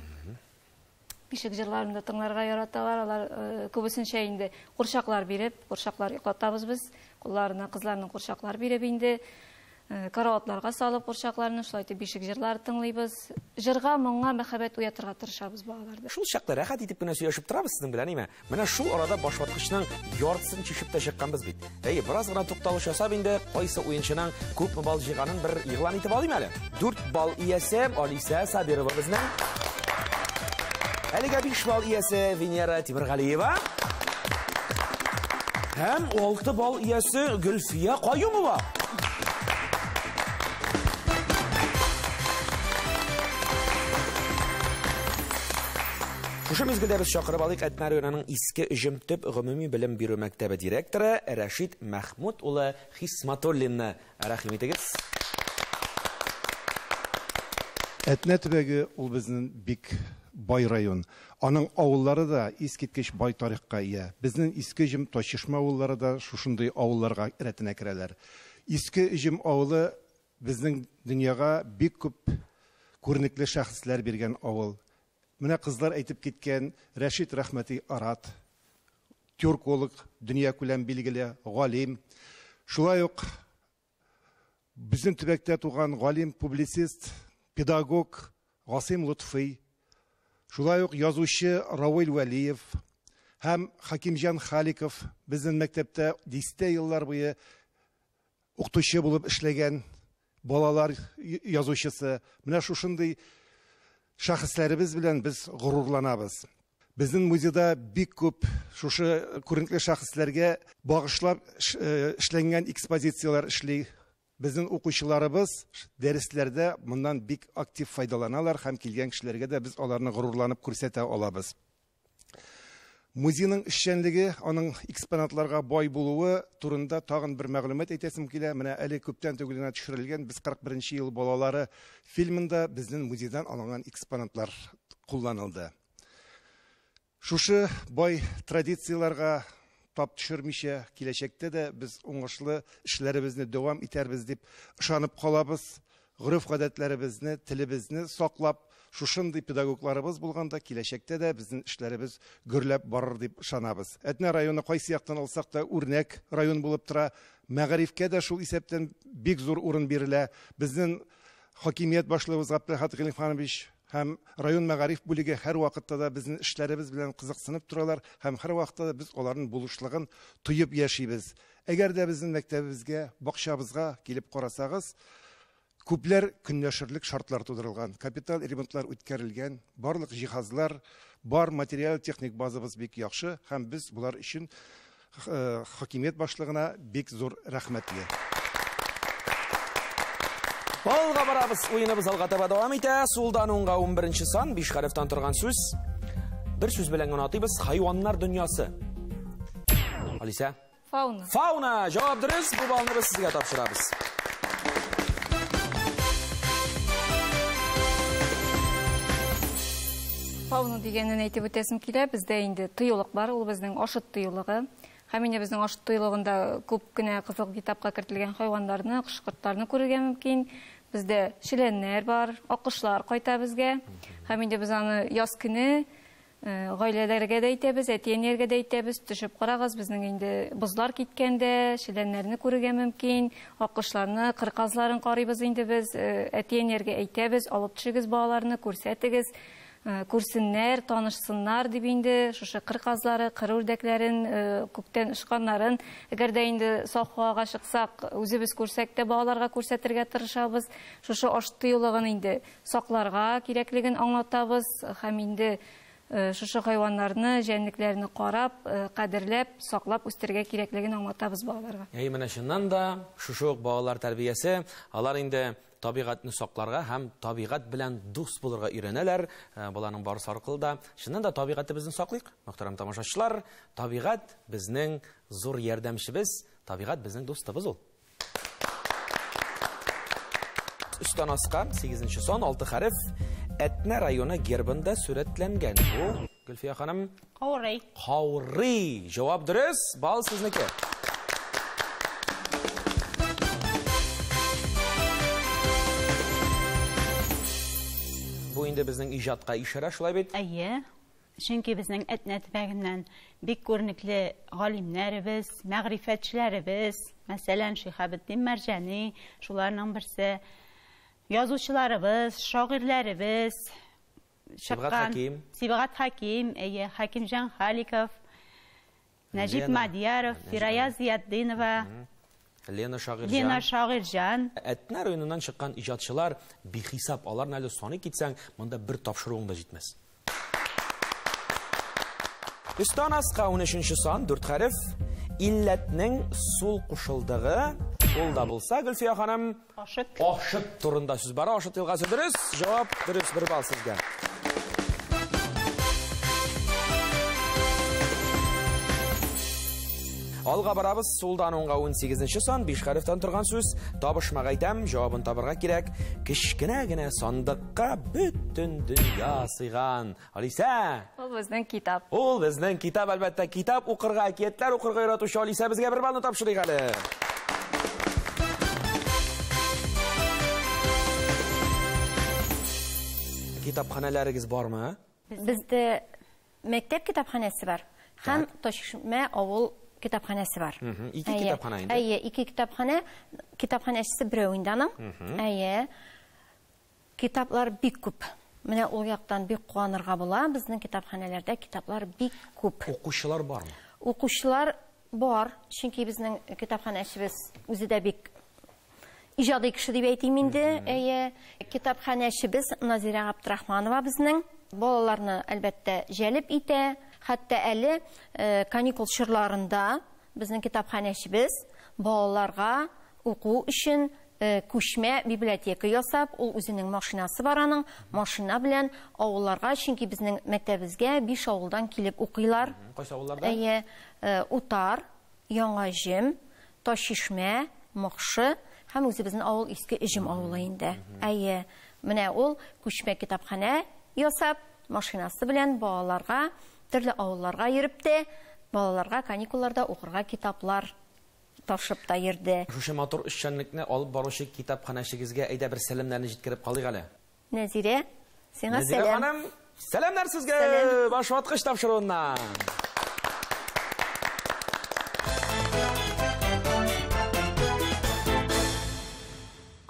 Бишек җырларын да тыңларга яраталар. Алар күбесенчә инде курчаклар биреп, курчаклар йоклатабыз без. Кулларына кызларның курчаклар биреп инде караватларга салып курчакларны, шулай итеп бишек җырлары тыңлыйбыз. Җырга, моңга мәхәббәт уятырга тырышабыз балаларда. Шул чакта рәхәт итеп кенә сөйләшеп торабыз сезнең белән, әйме? Менә шул арада башваткычның яртысын чишеп тә чыкканбыз бит. Әйе, бераз гына тукталыш ясап инде кайсы уенчының күпме балл җыйганын бер игълан итеп алыйм әле. 4 балл иясе Алисә Сабирова безнең. Әлегә 5 балл иясе Венера Тимергалиева. Һәм 6 балл иясе Гөлфия Каюмова. Шушы мизгелдә без чакырып алыйк Әтнә районының Иске Өҗем төп гомуми белем бирү мәктәбе директоры Рәшит Мәхмүт улы Хисматуллинны. Рәхим итегез. Әтнә төбәге ул безнең бик бай район. Аның авыллары да искиткеч бай тарихка ия. Безнең Иске Өҗем, Тайчишмә авыллары да шушындый авылларга рәтенә керәләр. Иске Өҗем авылы безнең дөньяга бик күп күренекле шәхесләр биргән авыл. Менә кызлар әйтеп киткән Рәшит Рәхмәти Арат, тюрколог, дөньякүләм билгеле галим. Шулай ук безнең төбәктә туган галим, публицист, педагог Гасыйм Лотфый, шулай ук язучы Равил Вәлиев һәм Хакимҗан Халиков безнең мәктәптә дистә еллар буе укытучы булып эшләгән балалар язучысы. Менә шушындый шәхесләребез белән без горурланабыз. Безнең музейда бик күп шушы күренекле шәхесләргә багышлап эшләнгән экспозицияләр эшли. Безнең укучыларыбыз дәресләрдә моннан бик актив файдаланалар һәм килгән кешеләргә дә без аларны горурланып күрсәтә алабыз. Музейның эшчәнлеге, аның экспонатларга бай булуы турында тагын бер мәгълүмат әйтәсем килә. Менә әле күптән түгел генә төшерелгән Без 41 ел балалары фильмында безнең музейдан алынган экспонатлар кулланылды. Шушы бай традицияләргә тап төшермичә киләчәктә дә без уңышлы эшләребезне дәвам итәрбез дип ышанып калабыз. Гореф-гадәтләребезне, телебезне саклап, шушындый педагогларыбыз булганда киләчәктә дә безнең эшләребез гөрләп барыр дип ышанабыз. Әтнә районы кайсы яктан алсак та үрнәк район булып тора. Мәгарифкә дә шул исәптән бик зур урын бирелә. Безнең хакимият башлыгыбыз Габделхат Гыйльфанович һәм район мәгариф бүлеге һәр вакытта да безнең эшләребез белән кызыксынып торалар һәм һәр вакытта да без аларның булышлыгын тоеп яшибез. Әгәр дә безнең мәктәбебезгә, бакчабызга килеп карасагыз, күпләр көнләшерлек шартлар тудырылган, капиталь ремонтлар үткәрелгән, барлык җиһазлар бар, материаль техник базабыз бик яхшы һәм без булар өчен хакимият башлыгына бик зур рәхмәтле. Алга барабыз, уеныбыз алга таба дәвам итә. Сулдан уңга 11 сан, 5 хәрефтән торган сүз. Бер сүз белән генә атыйбыз, хайваннар дөньясы. Алисә? Фауна. Фауна, җавап дөрес, бу баллны без сезгә тапшырабыз. Фауна дигәнен әйтеп үтәсем килә, бездә инде тыюлык бар, ул безнең Ашыт тыюлыгы. Һәм инде безнең Ашыт тыюлыгында күп кенә кызыл китапка кертелгән хайваннарны, кош-кортларны күрергә мөмкин. Бездә челәннәр бар, аккошлар кайта безгә. Һәм инде без аны яз көне гаиләләргә дә әйтәбез, әти-әниләргә дә әйтәбез, төшеп карагыз, безнең инде бозлар киткәндә челәннәрне күрергә мөмкин, аккошларны, кыр казларын карыйбыз инде без, әти-әниләргә әйтәбез, алып төшегез балаларны, күрсәтегез, күрсеннәр, танышсыннар дип инде шушы кыр казлары, кыр үрдәкләрен, күктән очканнарын, әгәр дә инде саф һавага чыксак, үзебез күрсәк тә балаларга күрсәтергә тырышабыз. Шушы аш тыюлыгын инде сакларга кирәклеген аңлатабыз һәм инде шушы хайваннарны, җәнлекләрне карап, кадерләп, саклап үстерергә кирәклеген аңлатабыз балаларга. Әй, менә чыннан да шушы ук балалар тәрбиясе, алар инде табигатьне сакларга һәм табигать белән дус булырга өйрәнәләр. Баланың барысы аркылы да чыннан да табигатебезне саклыйк, мөхтәрәм тамашачылар. Табигать безнең зур ярдәмчебез, табигать безнең дустыбыз ул. Өстән аска 8 сан, 6 хәреф. Әтнә районы гербында сурәтләнгән. Бу, Гөлфия ханым, Каурый. Каурый. Җавап дөрес, бал сезнеке. Бу инде безнең иҗатка ишарә, шулай бит? Әйе. Чөнки безнең Әтнә төбәгеннән бик күренекле галимнәребез, мәгърифәтчеләребез, мәсәлән, Шиһабетдин Мәрҗани, шуларның берсе, язучыларыбыз, шагыйрьләребез Сибгат чыккан. Хаким. Сибгат Хаким, әйе, Хакимҗан Халиков, Нәҗип Лена. Мадьяров, Нәҗип Фирая Зиятдинова, Лена Шагыйрьҗан. Лена Шагыйрьҗан. Әтнә районыннан чыккан иҗатчылар бихисап, аларны әле саный китсәң, монда бер тапшыруың да җитмәс. Өстән аска 13 сан, 4 хәреф. Илләтнең сул кушылдыгы, ул да булса, Гөлфия ханым, Ашыт. Ашыт турында сүз бара. Ашыт елгасы дөрес. Җавап дөрес, бер балл сезгә. Алга барабыз, сулдан уңга 18 сан, 5 хәрефтән торган сүз. Табышмак әйтәм, җавабын табырга кирәк. Кечкенә генә сандыкка бөтен дөнья сыйган. Алисә! Ул безнең китап. Ул безнең китап, әлбәттә. Китап укырга, әкиятләр укырга яратучы Алисә безгә бер баллны тапшырыйк әле. Китапханәләрегез бармы? Бездә мәктәп китапханәсе бар һәм Ташчишмә авыл китапханәсе бар. Ике китапханә инде. Әйе, ике китапханә, китапханәчесе берәү инде аның. Әйе. Китаплар бик күп. Менә ул яктан бик куанырга була. Безнең китапханәләрдә китаплар бик күп. Укучылар бармы? Укучылар бар, чөнки безнең китапханәчебез үзе дә бик иҗади кеше дип әйтим инде. Әйе, китапханәчебез Назира Габдрахманова безнең балаларны әлбәттә җәлеп итә. Хәтта әле каникул чорларында безнең китапханәчебез балаларга уку өчен күчмә библиотека ясап, ул үзенең машинасы бар аның, машина белән авылларга, чөнки безнең мәктәбебезгә 5 авылдан килеп укыйлар. Кайсы авылларда? Әйе, Утар, Яңа Җем, Ташчишмә, Мокшы һәм үзебезнең авыл Иске Өҗем авылы инде. Әйе, менә ул күчмә китапханә ясап, машинасы белән балаларга, төрле авылларга йөреп тә, балаларга каникулларда укырга китаплар ташып та йөрде. Шушы матур эшчәнлекне алып баручы китапханәчегезгә әйдә бер сәламнәрне җиткереп калыйк әле. Нәзирә, сиңа Нәзирә сәлам. ханым, сәламнәр сезгә! Башваткыч тапшыруыннан.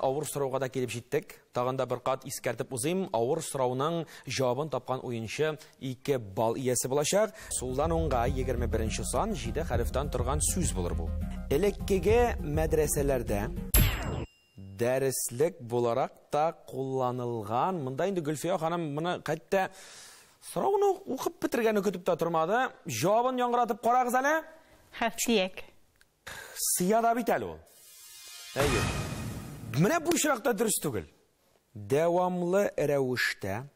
Авыр сорауга да килеп җиттек. Тагын да бер кат искәртеп узыйм. Авыр сорауның җавабын тапкан уенчы 2 балл иясе булачак. Сулдан уңга 21 сан, 7 хәрефтән торган сүз булыр бу. Элеккеге мәдрәсәләрдә дәреслек буларак та кулланылган. Монда инде Гөлфия ханым моны хәтта сорауны укып бетергәнне көтеп тә тормады. Җавабын яңгыратып карагыз әле. Хәфтияк. Сыя да бит әле ул. Әйе. Менә бу очракта дөрес түгел. Дәвамлы рәвештә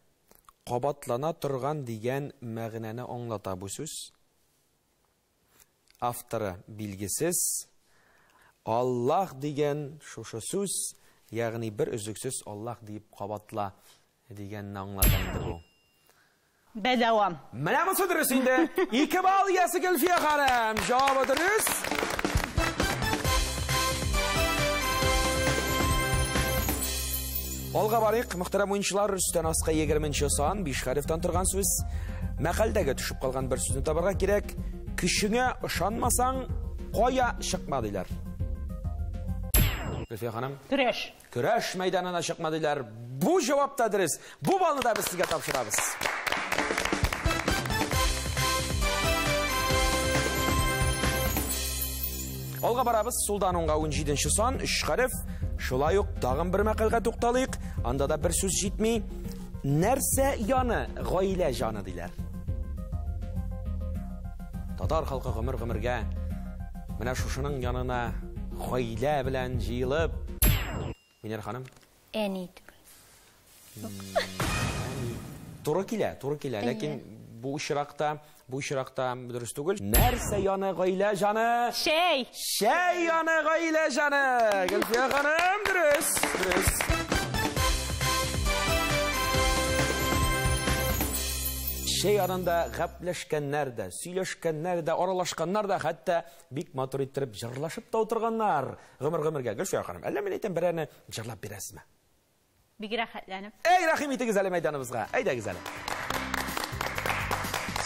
кабатлана торган дигән мәгънәне аңлата бу сүз. Авторы билгесез. Аллаһ дигән шушы сүз, ягъни бер өзлексез Аллаһ дип кабатла дигәнне аңлата инде бу. Бәдәвам. Менә монысы дөрес инде. 2 балл иясе Гөлфия ханым. Җавабы дөрес. Алга барыйк, мөхтәрәм уенчылар, өстән аска 20 сан, 5 хәрефтән торган сүз. Мәкальдәге төшеп калган бер сүзне табарга кирәк. Көчеңә ышанмасаң, кая чыкма диләр. Гөлфия ханым. Көрәш. Көрәш мәйданына чыкма диләр. Бу җавап та дөрес. Бу балны да без сезгә тапшырабыз. Алга барабыз, сулдан уңга 17 сан, 3 хәреф. Шулай ук тагын бер мәкальгә тукталыйк. Анда да бер сүз җитми. Нәрсә яны, гаилә җаны диләр. Татар халкы гомер-гомергә менә шушының янына гаилә белән җыелып. Венера ханым. Әни түгел. Әни. Туры килә, туры килә. Ләкин бу очракта дөрес түгел. Нәрсә яны, гаилә җаны? Чәй. Чәй яны, гаилә җаны. Гөлфия ханым, дөрес, дөрес. Чәй янында гәпләшкәннәр дә, сөйләшкәннәр дә, аралашканнар да, хәтта бик матур иттереп җырлашып та утырганнар. Гомер-гомергә. Гөлфия ханым, әллә мин әйтәм, берәрне җырлап бирәсезме? Бик рәхәтләнеп. Әй, рәхим итегез әле мәйданыбызга. Әйдәгез әле.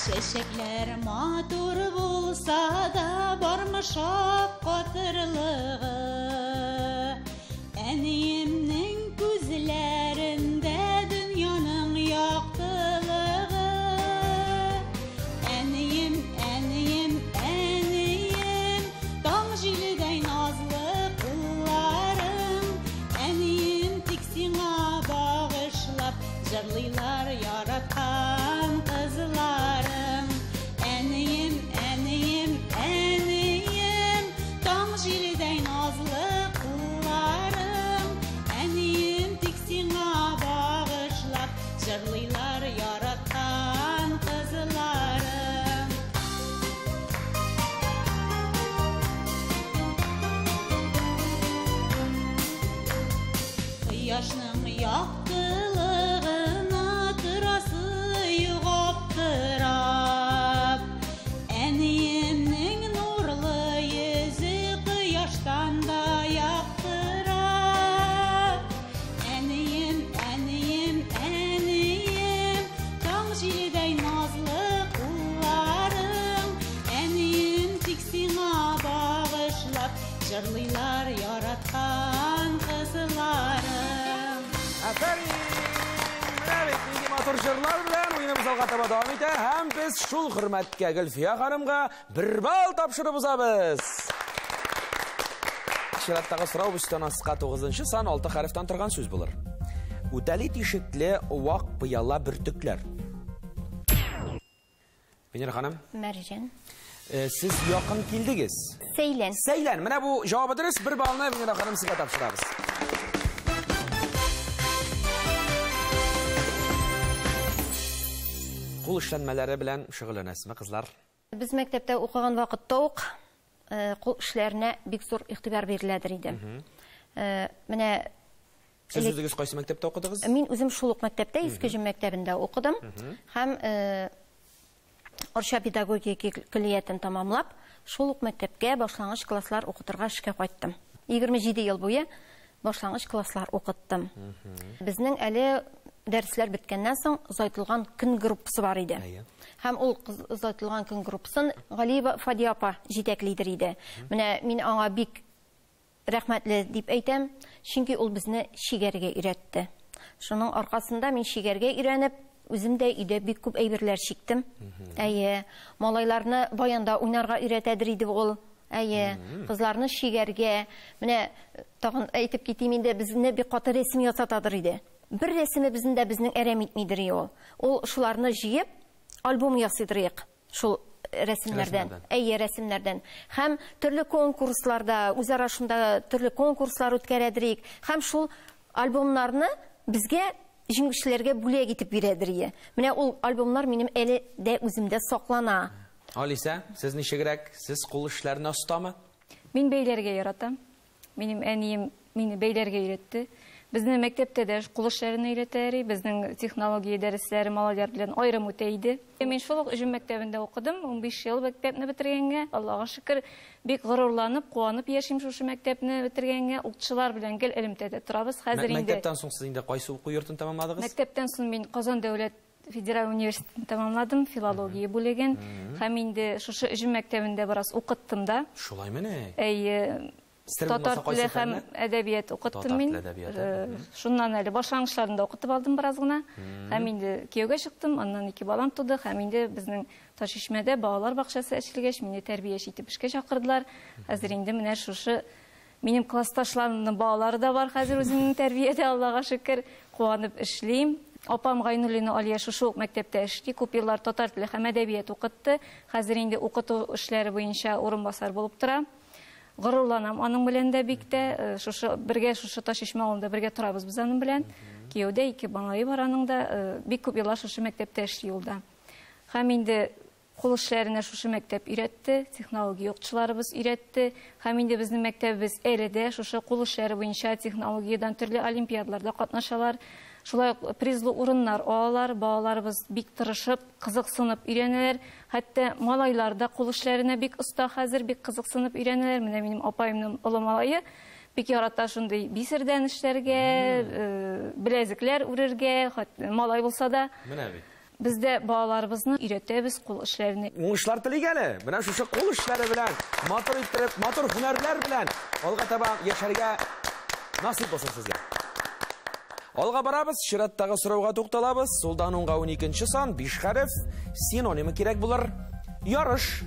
Чәчәкләр матур булса да, бармы шаккатырлыгы. Әниемнең күзләрендә дөньяның яктылыгы. Әнием, әнием, әнием, таң җиледәй назлы кулларың. Әнием, тик сиңа багышлап җырлыйлар яраткан кызларым. Әнием, әнием, әнием, таң җиледәй назлы кулларың. Әнием, тик сиңа багышлап җырлыйлар яраткан кызларым. Кояшның яктылыгына торасы юк аптырап. Әниемнең нурлы йөзе кояштан да яктырак. Әнием, әнием, әнием, таң җиледәй назлы кулларың. Әнием, тик сиңа багышлап җырлыйлар яраткан кызларым. Афәрин! Менә бит нинди матур җырлар белән уеныбыз алга таба дәвам итә һәм без шул хөрмәткә Гөлфия ханымга бер балл тапшырып узабыз. Чираттагы сорау өстән аска 9 сан 6 хәрефтән торган сүз булыр. Үтәли тишекле вак пыяла бөртекләр. Венера ханым, Мәрҗән. Сез якын килдегез. Сәйлән. Сәйлән. Менә бу җавабы дөрес. Бер баллны Венера ханым сезгә тапшырабыз. Кул эшләнмәләре белән шөгыльләнәсезме, кызлар? Без мәктәптә укыган вакытта ук кул эшләренә бик зур игътибар биреләдер иде. Менә Сез үзегез кайсы мәктәптә укыдыгыз? Мин үзем шул ук мәктәптә, Иске Җем мәктәбендә укыдым һәм Арча педагогия көллиятен тамамлап, шул ук мәктәпкә башлангыч класслар укытырга эшкә кайттым. 27 ел буе башлангыч класслар укыттым. Безнең әле дәресләр беткәннән соң озайтылган көн группасы бар иде. Һәм ул озайтылган көн группасын Галиева Фадия апа җитәклидер иде. Менә мин аңа бик рәхмәтле дип әйтәм, чөнки ул безне чигәргә өйрәтте. Шуның аркасында мин чигәргә өйрәнеп, үзем дә өйдә бик күп әйберләр чиктем. Әйе, малайларны баянда уйнарга өйрәтәдер иде ул. Әйе, кызларны чигәргә. Менә тагын әйтеп китим инде, безне бик каты рәсем ясатадыр иде. Бер рәсемебезне дә безнең әрәм итмидер ул. Ул шуларны җыеп, альбом ясыйдыр шул рәсемнәрдән. Әйе, рәсемнәрдән. Һәм төрле конкурсларда, үзара шунда төрле конкурслар үткәрәдер. Һәм шул альбомнарны безгә җиңүчеләргә бүләк итеп бирәдер. Менә ул альбомнар минем әле дә үземдә саклана. Алиса, сез ничегрәк? Сез кул эшләренә остамы? Мин бәйләргә яратам. Минем әнием мине бәйләргә өйрәтте. Безне мәктәптә дә кул эшләренә өйрәтәләр, безнең технология дәресләре малайлар белән аерым үтә иде. Мин шул ук Өҗем мәктәбендә укыдым, 15 ел мәктәпне бетергәнгә, Аллага шөкер, бик горурланып, куанып яшим шушы мәктәпне бетергәнгә. Укытучылар белән гел элемтәдә торабыз. Хәзер инде Мәктәптән соң сез инде кайсы уку йортын тәмамладыгыз? Мәктәптән соң мин Казан дәүләт федераль университетын тәмамладым, филология бүлеген. Һәм инде шушы Өҗем мәктәбендә бераз укыттым да. Шулаймыни? Әйе, татар теле һәм әдәбият укыттым мин. Шуннан әле башлангычларында укытып алдым бераз гына. Һәм инде кияүгә чыктым, аннан 2 балам туды. Һәм инде безнең Ташчишмәдә балалар бакчасы ачылгач, мине тәрбияче итеп эшкә чакырдылар. Хәзер инде менә шушы минем классташларымның балалары да бар хәзер үземнең тәрбиядә, Аллага шөкер, куанып эшлим. Апам Гайнуллина Алия шушы ук мәктәптә эшли, күп еллар татар теле һәм әдәбият укытты. Хәзер инде укыту эшләре буенча урынбасар булып тора. Горурланам аның белән дә бик тә, шушы бергә шушы Ташчишмә авылында бергә торабыз без аның белән. Кияүдә 2 малае бар аның да, бик күп еллар шушы мәктәптә эшли ул да. Һәм инде кул эшләренә шушы мәктәп өйрәтте, технология укытучыларыбыз өйрәтте. Һәм инде безнең мәктәбебез әле дә шушы кул эшләре буенча технологиядән төрле олимпиадаларда катнашалар. Шулай ук призлы урыннар алалар, балаларыбыз бик тырышып, кызыксынып өйрәнәләр. Хәтта малайлар да кул эшләренә бик оста хәзер, бик кызыксынып өйрәнәләр. Менә минем апаемның олы малае бик ярата шундый бисердән эшләргә, беләзекләр үрергә, хәтта малай булса да. Менә бит. Без дә балаларыбызны өйрәтәбез кул эшләренә. Уңышлар телик әле. Менә шушы кул эшләре белән, матур иттереп, матур һөнәрләр белән алга таба яшәргә насыйп булсын сезгә. Алга барабыз, чираттагы сорауга тукталабыз. Сулдан уңга 12 сан, 5 хәреф, синонимы кирәк булыр. Ярыш.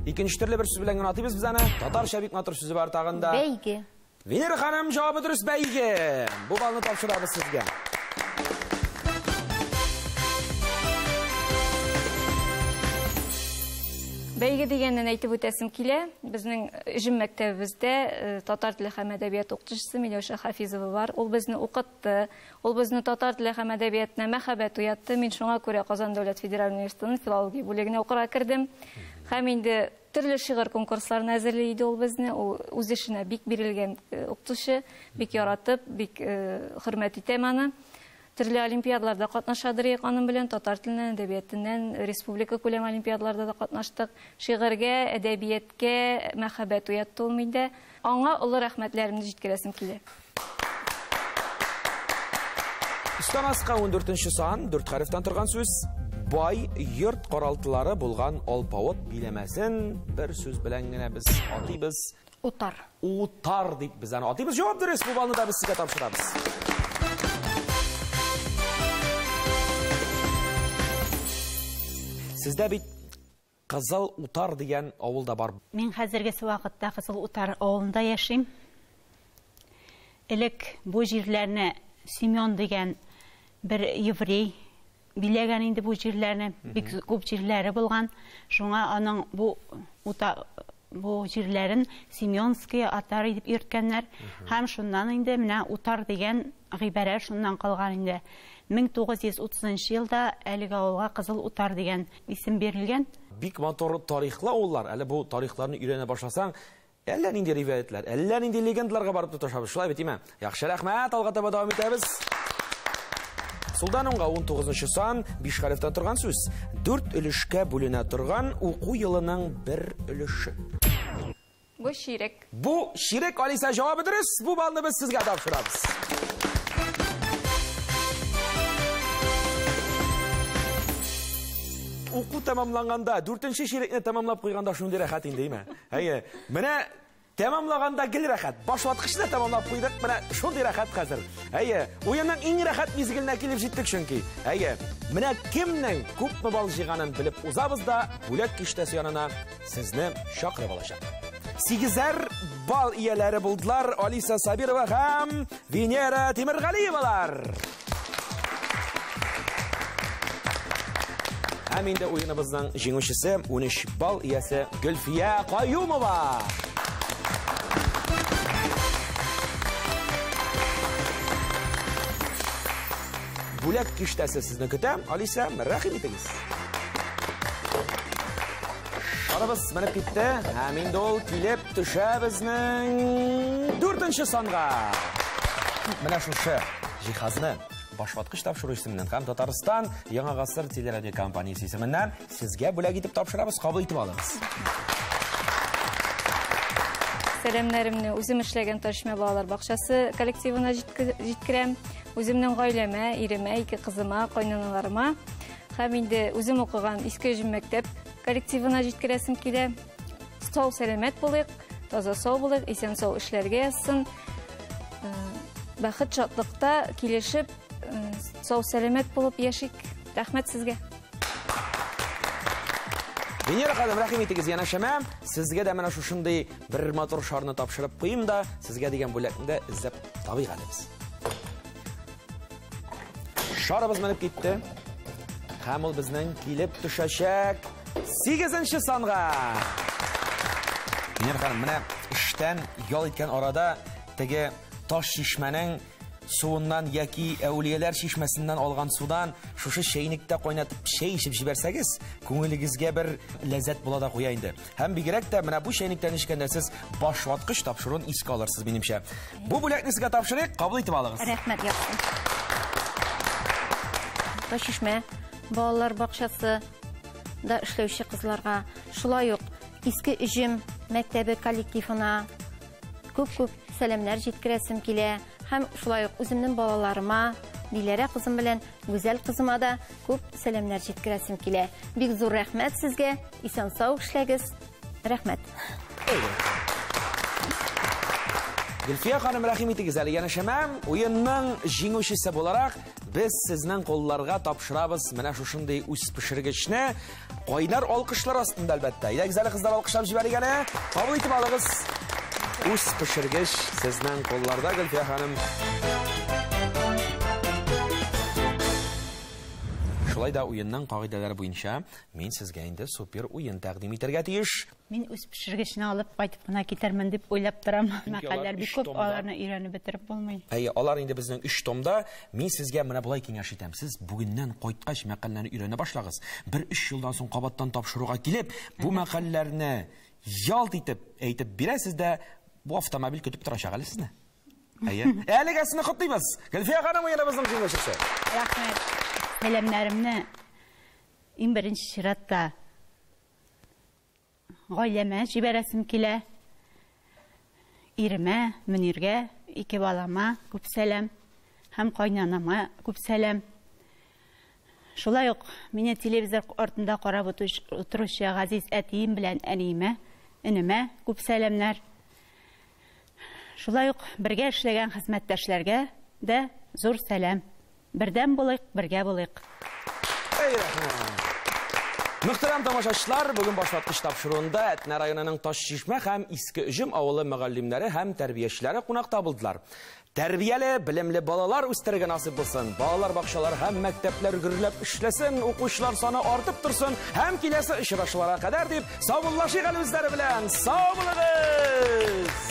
Икенче төрле бер сүз белән генә атыйбыз без аны. Татарча бик матур сүзе бар тагын да. Бәйге. Венера ханым, җавабы дөрес, бәйге. Бу балны тапшырабыз сезгә. Бәйге дигәннән әйтеп үтәсем килә. Безнең Өҗем мәктәбебездә татар теле һәм әдәбият укытучысы Миләүшә Хафизова бар. Ул безне укытты, ул безне татар теле һәм әдәбиятына мәхәббәт уятты. Мин шуңа күрә Казан дәүләт федераль университетының филология бүлегенә укырга кердем. Һәм инде төрле шигырь конкурсларына әзерли иде ул безне. Ул үз эшенә бик бирелгән укытучы, бик яратып, бик хөрмәт итәм аны. Төрле олимпиадаларда катнашадыр идек аның белән, татар теленнән, әдәбиятыннан, республика күләм олимпиадаларда да катнаштык. Шигырьгә, әдәбиятка мәхәббәт уятты ул миндә. Аңа олы рәхмәтләремне җиткерәсем килә. Өстән аска 14 сан, 4 хәрефтән торган сүз. Бай йорт каралтылары булган алпавыт биләмәсен бер сүз белән генә без атыйбыз. Утар. Утар дип без аны атыйбыз. Җавап дөрес, бу балны да без сезгә тапшырабыз. Сездә бит Кызыл Утар дигән авыл да бар. Мин хәзергесе вакытта Кызыл Утар авылында яшим. Элек бу җирләрне Семен дигән бер еврей биләгән инде бу җирләрне, бик күп җирләре булган. Шуңа аның бу бу җирләрен Семенские Отары дип йөрткәннәр. Һәм шуннан инде менә Утар дигән гыйбарә шуннан калган инде. 1930 елда әлеге авылга Кызыл Утар дигән исем бирелгән. Бик матур тарихлы авыллар. Әле бу тарихларны өйрәнә башласаң, әллә нинди риваятлар, әллә нинди легендаларга барып тоташабыз. Шулай бит, име? Яхшы, рәхмәт, алга таба дәвам итәбез. Сулдан уңга 19 сан, 5 хәрефтән торган сүз. 4 өлешкә бүленә торган уку елының бер өлеше. Бу чирек. Бу чирек, Алиса, җавабы дөрес. Бу балны без сезгә тапшырабыз. Уку тәмамланганда, 4-нче чирекне тәмамлап куйганда шундый рәхәт инде, әйме? Әйе. Менә тәмамлаганда гел рәхәт. Башваткычны тәмамлап куйдык, менә шундый рәхәт хәзер. Әйе, уенның иң рәхәт мизгеленә килеп җиттек чөнки. Әйе, менә кемнең күпме балл җыйганын белеп узабыз да, бүләк киштәсе янына сезне чакырып алачак. 8 балл ияләре булдылар Алиса Сабирова һәм Венера Тимергалиевалар. Һәм инде уеныбызның җиңүчесе 13 балл иясе Гөлфия Каюмова. Бүләк киштәсе сезне көтә. Алиса, рәхим итегез. Шарыбыз менеп китте. Һәм инде ул килеп төшә безнең 4-нче санга. Менә шушы җиһазны Башваткыч тапшыру исеменнән һәм Татарстан Яңа Гасыр телерадиокомпаниясе исеменнән сезгә бүләк итеп тапшырабыз, кабул итеп алыгыз. Сәламнәремне үзем эшләгән Ташчишмә балалар бакчасы коллективына җиткерәм. Үземнең гаиләмә, иремә, ике кызыма, кайнаналарыма һәм инде үзем укыган Иске Өҗем мәктәп коллективына җиткерәсем килә. Сау сәламәт булыйк, таза сау булыйк, исән сау эшләргә язсын. Бәхет шатлыкта килешеп, сау сәламәт булып яшик. Рәхмәт сезгә. Венера ханым, рәхим итегез янәшәмә. Сезгә дә менә шушындый бер матур шарны тапшырып куйым да, сезгә дигән бүләкне дә эзләп табыйк әле без. Шарыбыз менеп китте. Һәм ул безнең килеп төшәчәк 8-нче санга. Венера ханым, менә эштән ял иткән арада теге таш чишмәнең суыннан яки әүлияләр чишмәсеннән алган судан шушы чәйнектә кайнатып чәй эчеп җибәрсәгез, күңелегезгә бер ләззәт була да куя инде. Һәм бигрәк тә менә бу чәйнектән эчкәндә сез башваткыч тапшыруын искә алырсыз, минемчә. Бу бүләкне сезгә тапшырыйк, кабул итеп алыгыз. Рәхмәт, яхшы. Таш чишмә балалар бакчасы да эшләүче кызларга, шулай ук Иске Өҗем мәктәбе коллективына күп-күп сәламнәр җиткерәсем килә. Һәм шулай ук үземнең балаларыма, Диләрә кызым белән Гүзәл кызыма да күп сәламнәр җиткерәсем килә. Бик зур рәхмәт сезгә, исән-сау эшләгез. Рәхмәт. Гөлфия ханым, рәхим итегез әле янәшәмә. Уенның җиңүчесе буларак без сезнең кулларга тапшырабыз менә шушындый үз пешергечне. Кайнар алкышлар астында әлбәттә. Әйдәгез әле, кызлар, алкышлап җибәрик әле. Кабул итеп алыгыз. Үз пешергеч сезнең кулларда, Гөлфия ханым. Шулай да уенның кагыйдәләре буенча мин сезгә инде супер уен тәкъдим итәргә тиеш. Мин үз пешергечне алып кайтып кына китәрмен дип уйлап торам. Мәкальләр бик күп, аларны өйрәнеп бетереп булмый. Әйе, алар инде безнең өч томда. Мин сезгә менә болай киңәш итәм. Сез бүгеннән кайткач мәкальләрне өйрәнә башлагыз. Бер өч елдан соң кабаттан тапшыруга килеп, бу мәкальләрне ялт итеп әйтеп бирәсез дә, бу автомобиль көтеп торачак әле сезне. Әйе. Әлегә сезне котлыйбыз. Гөлфия ханым уеныбызның җиңүчесе. Рәхмәт. Сәламнәремне иң беренче чиратта гаиләмә җибәрәсем килә. Иремә, Мөниргә, ике балама күп сәлам һәм кайнанама күп сәлам. Шулай ук мине телевизор артында карап утыручы газиз әтием белән әниемә, энемә күп сәламнәр. Шулай ук бергә эшләгән хезмәттәшләргә дә зур сәлам. Бердәм булыйк, бергә булыйк. Әй, рәхмәт. Мөхтәрәм тамашачылар, бүген башваткыч тапшыруында Әтнә районының Ташчишмә һәм Иске Өҗем авылы мөгаллимнәре һәм тәрбиячеләре кунакта булдылар. Тәрбияле, белемле балалар үстерергә насыйп булсын. Балалар бакчалары һәм мәктәпләр гөрләп эшләсен, укучылар саны артып торсын һәм киләсе очрашуларга кадәр дип саубуллашыйк әле үзләре белән. Сау булыгыз!